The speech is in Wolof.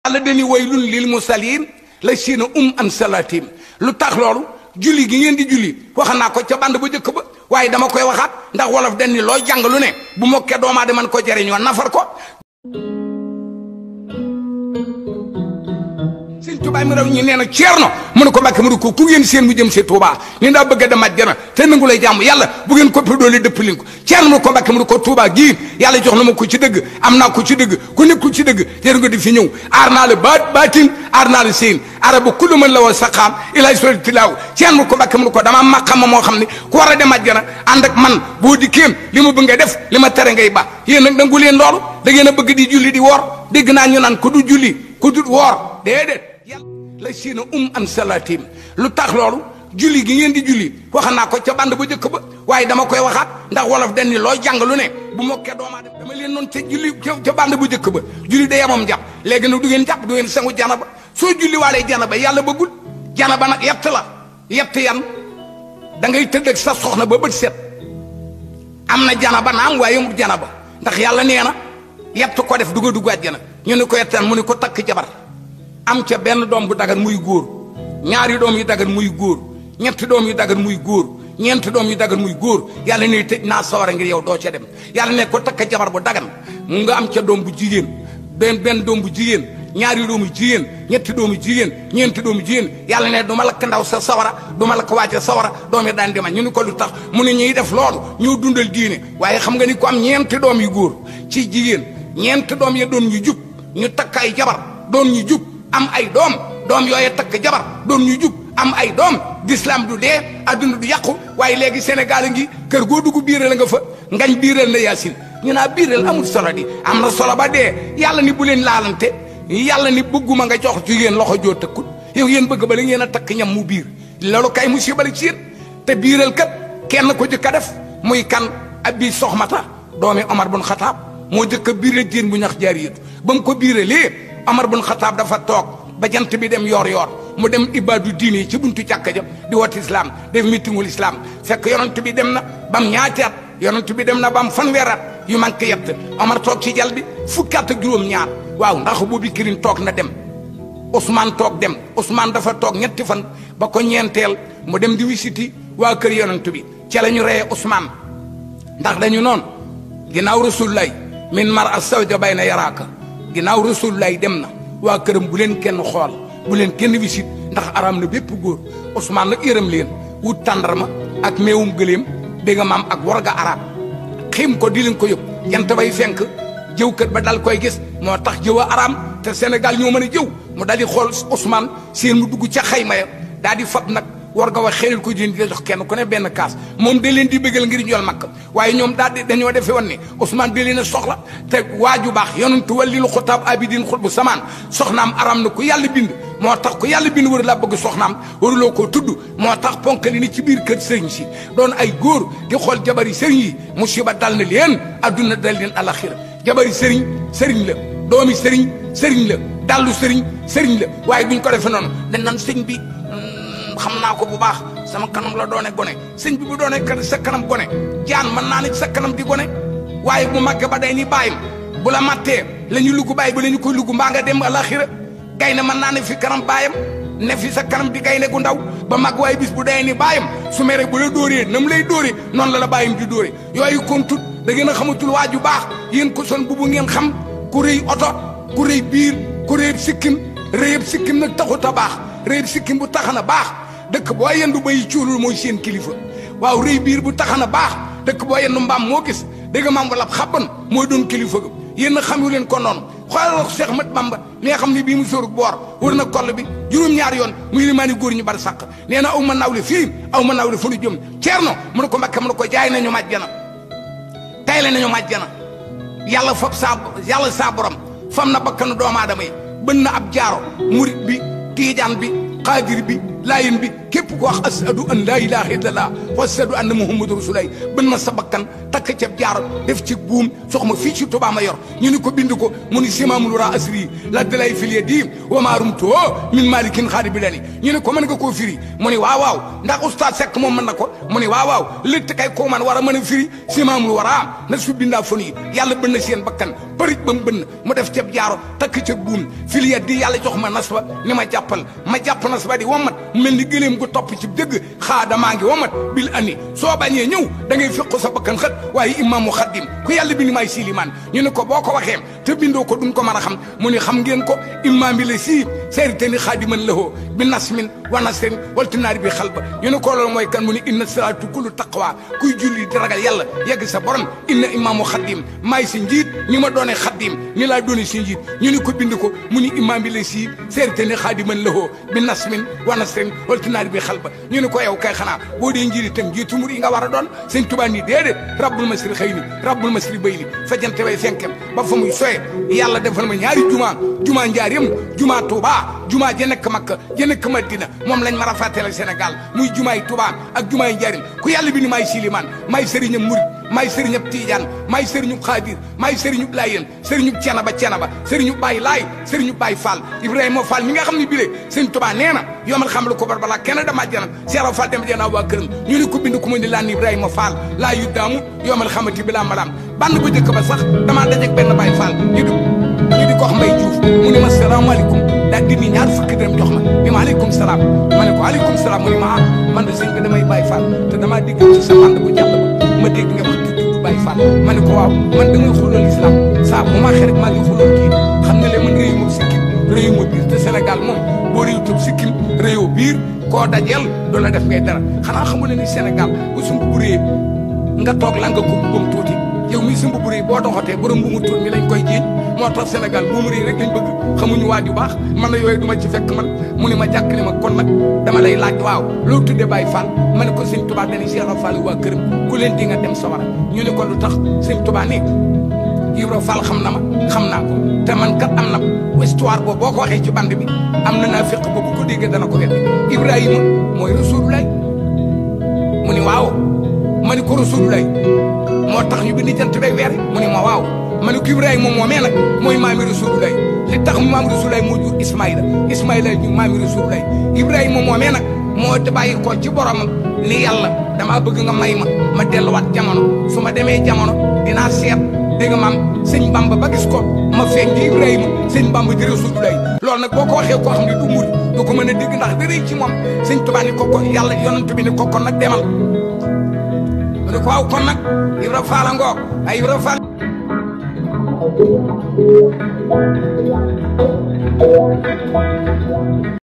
yàlla dañuy waylun lil musallin la siina an salatim lu tax loolu julli gi ngeen di julli wax naa ko ca band ba jëkk ba waaye dama koy waxaat ndax wolof dañ ni loo jàng lu ne bu mokkee doomaa de man ko jëriñoo nafar ko sëñ Tuubaa mi raw ñi nee na Ceerno mu ne ko Mbàkke mu ne ko ku ngeen seen mu jëm si Tuubaa ni daa bëgg a dem àjjana te nangu lay jàmm yàlla bu ngeen ko doole dëpp lin ko Ceerno mu ne ko Mbàkke mu ne ko Tuubaa gii yàlla jox na ma ko ci dëgg am naa ko ci dëgg ku nekkul ci dëgg jër nga di fi ñëw aar naa la baatin aar naa la seen araba kullu man la wa saqaam ilay sol tilaaw Ceerno mu ne ko Mbàkke mu ne ko dama maqama moo xam ne ku war a dem àjjana ànd ak man boo di kéem li ma bëgg ngay def li ma tere ngay ba yéen nag nangu leen loolu da ngeen a bëgg di julli di woor dégg naa ñu naan ku du julli ku du woor déedéet la siina an salatim lu tax loolu julli gi ngeen di julli wax naa ko ca band ba jëkk ba waaye dama koy waxaat ndax wolof dañ ni loo jàng lu ne bu mokkee doomaa dama leen noonu ca julli ca band bu jëkk ba julli day amam jàpp léegi nag du ngeen jàpp du ngeen sangu janaba soo julli waalee janaba yàlla bëggul janaba nag yett la yett yan da ngay tëdd ak sa soxna ba bët set am na janaba naam waaye mu janaba ndax yàlla nee na yett ko def dugg àjjana ñu ne ko yettaan mu ne ko takk jabar am ca benn doom bu dagan muy góor ñaari doom yu dagan muy góor ñetti doom yu dagan muy góor ñeenti doom yu dagan muy góor yàlla ne tëj naa sawara ngir yow doo ca dem yàlla ne ko takk jabar bu dagan mu nga am ca doom bu jigéen benn doom bu jigéen ñaari doomu jigéen ñetti doomu jigéen ñeenti doomu jigéen yàlla ne du ma lakk ndaw sa sawara du ma lakk wàcce sawara doom yi daan dema ñu ni ko lu tax mu ne ñuy def loolu ñoo dundal diine waaye xam nga ni ko am ñeenti doom yu góor ci jigéen ñeenti doom ya doon ñu jub ñu takk ay jabar doon ñu jub am ay doom yooye takk jabar doon ñu jub am ay doom d'islam du dee adduna du yàqu waaye léegi Sénégal a ngi kër goo dugg biiral nga fa ngañ biiral na yaasin ñu naa biiral amul solo di am na solo ba dee yàlla ni bu leen laalante yàlla ni bëgguma nga jox jigéen loxo joo tëkkut yow yéen bëgg ba la ngeen a takk ñam mu biir loolu kay musiba la ci yéen te biiral kat kenn ko jëkk a def muy kan ab bii soxmata doomi Omar bun Xataab moo jëkk a biiral jén bu ñax jaariyatu ba mu ko biiralee Omar bun Xataab dafa toog ba jant bi dem yoor mu dem ibadu diine yi ci buntu jàkka ja di woote islam def mitingul islam fekk yonent bi dem na bam ñaati at yonent bi dem na bam fanweeri at yu manqué yett Omar toog ci jal bi fukki at ak juróom-ñaar waaw ndax boobu kirin toog na dem Ousmane toog dem Ousmane dafa toog ñetti fan ba ko ñeenteel mu dem di wisiti waa kër yonent bi ca la ñu reye Ousmane ndax dañu noonu ginnaaw rasulullaay min mar a sawja bay na yaraaka ginnaaw rasulullaay dem na waa këram bu leen kenn xool bu leen kenn wisit ndax araam na bépp góor Ousmane nag yërëm leen wut tàndarma ak meewum gëléem dégg nga maam ak warga arab xiim ko di leen ko yëpp jant bay fenk jëwkat ba dal koy gis moo tax jëw a araam te Sénégal ñoo mën a jëw mu dal di xool Ousmane seen mu dugg ca xayma ya daal di fab nag warga wax xelil ko di jox kenn ku ne benn kaas moom da leen di bëggal ngir ñool makk waaye ñoom daal di dañoo defee woon ne Ousmane da leen a soxla te waaju baax yonentu wallil xutaab abidin xul bu samaan soxnaam aram na ku yàlla bind moo tax ku yàlla bind war laa bëgg soxnaam waruloo koo tudd moo tax ponkali ni ci biir kër sëriñ si doon ay góor di xool jabari sëriñ yi musiba dal na leen adduna dal leen alaxira jabari sëriñ la doomi sëriñ la dallu sëriñ la waaye buñ ko defee noonu dañ naan sëñ bi xam naa ko bu baax sama kanam la doone gone sëñ bi bu doone sa kanam gone jaan mën naa ne sa kanam di gone waaye bu màgge ba day ni bàyyim bu la mattee la ñu lugg bàyyi ba la ñu koy lugg mbaa nga dem alaxira gaynde mën naa ne fi kanam baayam ne fi sa kanam di gaynde gu ndaw ba mag waaye bis bu day ni baayam su mere bu la dóoree na mu lay dóoree noonu la la bàyyim di dóoree yooyu kon tut da ngeen a xamatul waa ju baax yéen ko son bubu ngeen xam ku rëy oto ku rëy biir ku rëyëb sikkim rëyëb sikkim nag taxut a baax rëyëb sikkim bu taxana baax dëkk boo yendu bay cuulul mooy seen kilifa waaw rëy biir bu taxana baax dëkk boo yendu mbaam moo gis dégg nga maam wala xabban mooy doon kilifa ga yéen a xam yu leen ko noonu xoolal ko Cheikh Mat Bamba mi nga xam ne bii mu sóorug boor wër na koll bi juróom-ñaari yoon muy limaani góor ñu bari sàq nee na aw ma nawle fii aw ma nawle fu nu jëm Ceerno mu ne ko Mbakke mu ne ko jaay nañu màjjana tayle nañu màjjana yàlla fab saa borom fam na bakkanu doomu aadama yi bën na ab jaaro murit bi tiijaan bi xaadir bi laayin bi képp ko wax ashadu an laa ilaaha illallah wa ashadu anna muhammadu rasulullah bën na sa bakkan takk takk ceeb jaaro def ci buum sox ma fii ci Tuubaa ma yor ñu ni ko bind ko mu ni simaamul wara asri la dalay filie di wa maarum to min malikin xaadi bi lali ñu ne ko mën nga koo firi mu ni waaw ndax oustaz Seck moom mën na ko mu ni waaw létt kay ko man war a mën a firi simaamul wara na su bindaa fon yi yàlla bën na seen bakkan bëri ba mu bënn mu def ceeb jaaro takk ca buum filie di yàlla jox ma nas ba ni ma jàppal ma jàpp nas ba di womat mel ni gëléem gu topp ci dëgg xaada maa ngi womat bil ani soo bañee ñëw da ngay fiqu sa bakkan xët waaye imaamu xaddim ku yàlla bi ni may silimaan ñu ne ko boo ko waxee te bindoo ko duñ ko mën a xam mu ni xam ngeen ko imaam bi la sii seerite ni xaadiman lahoo bi nasmin wa nasrin waltinaari bi xal ba ñu ne ko loolu mooy kan mu ni inna salaatu kullu taqwa kuy julli di ragal yàlla yegg sa borom inna imaamu xaddim maay si njiit ni ma doone xaddim ni laa doone si njiit ñu ne ko bind ko mu ni imaam bi la sii seerite ni xaadiman lahoo bi nasmin wa nasrin waltinaari bi xal ba ñu ne ko yow kay xanaa boo dee njiit itam njiitu mur yi nga war a doon sëñ Tuubaa ni déedéet rabbul masri xëy ni rabbul masri bay ni fajante way fenkem ba fa muy soye yàlla defal ma ñaari juma njaarim juma Tuubaa juma ja nekk Makka ja nekk Madina moom lañ ma rafatale Sénégal muy jumaay Tuubaa ak jumaay njaarim ku yàlla bi ni maay silimaan maay sëriñam murit maay sëriñub Tiijaan maay sëriñub Xaadir maay sëriñub Laayeen sëriñub Cenaba sëriñub Baay Laay sëriñub Baay Fall Ibrahima Fall mi nga xam ne bile sëñ Tuubaa nee na yomal xam lu ko bar balaa kenn dama jana Seera Fall dem jana waa këram ñu ni ko bind ko mu ni laan Ibrahima Fall laa yu daamu yomal xamati bi laa malaam band bu njëkk ba sax damaa dajeeg benn Baay Fall ñu di ko wax Mbay Juuf mu ni ma salaamaaleykum daal di ni ñaar fukki dërëm jox ma ni ma aleykum salaam ma ne ko aleykum salaam mu ni ma man de sëñ bi damay Baay Fall te damaa dégg ci sa band bu jàll ba ma dégg nga wax tudd Baay Fall ma ne ko waaw man da ngay xulool islam saa bu ma xerit maa ngi xulool kii xam nga le man réew ma sikkim réew ma biir te Sénégal moom boo réew tub sikkim réew biir koo dajeel doo la def ngay dara xanaa xamu ne ni Sénégal bu sumb bu réy nga toog la nga ko bam tuuti yow mi sumb bu réy boo doxatee borom bu mu tuut mi lañ koy jiiñ moo tax Sénégal bu mu réy rek lañ bëgg xamuñu waaj yu baax man na yooyu du ma ci fekk man mu ni ma jàkk ni ma kon nag dama lay laaj waaw loo tuddee Baye Fall ma ne ko sëñ Tuubaa dañuy Cheikh Fall waa këram ku leen di nga dem sawara ñu ne ko lu tax sëñ Tuubaa ni Ibra Fall xam na ma xam naa ko te man kat am na histoire boobu boo ko waxee ci band bi am na naa fekk boobu ko déggee dana ko weddi Ibrahima mooy Rasulullah mu ni waaw ma ni ko Rasulullah moo tax ñu bind jant beeg weer mu ni ma waaw ma ni ko Ibrahima moom moomee nag mooy maami Rasulullah li tax maami Rasulullah moo jur Ismaïla ñu maami Rasulullah Ibrahima moom moomee nag moo te bàyyi ko ci boromam ni yàlla damaa bëgg nga may ma delluwaat jamono su ma demee jamono dinaa seet dégg nga maam sëñ Bamba ba gis ko ma feeñ ci Ibrahima sëñ Bamba di Rasulullah loolu nag boo ko waxee koo xam ne du murit du ko mën a dégg ndax dërëy ci moom sëñ Tuubaa ni ko yàlla yonent bi ni ko kon nag demal mu ne ko waaw kon nag Ibra Faal ngoog ay Ibra Faal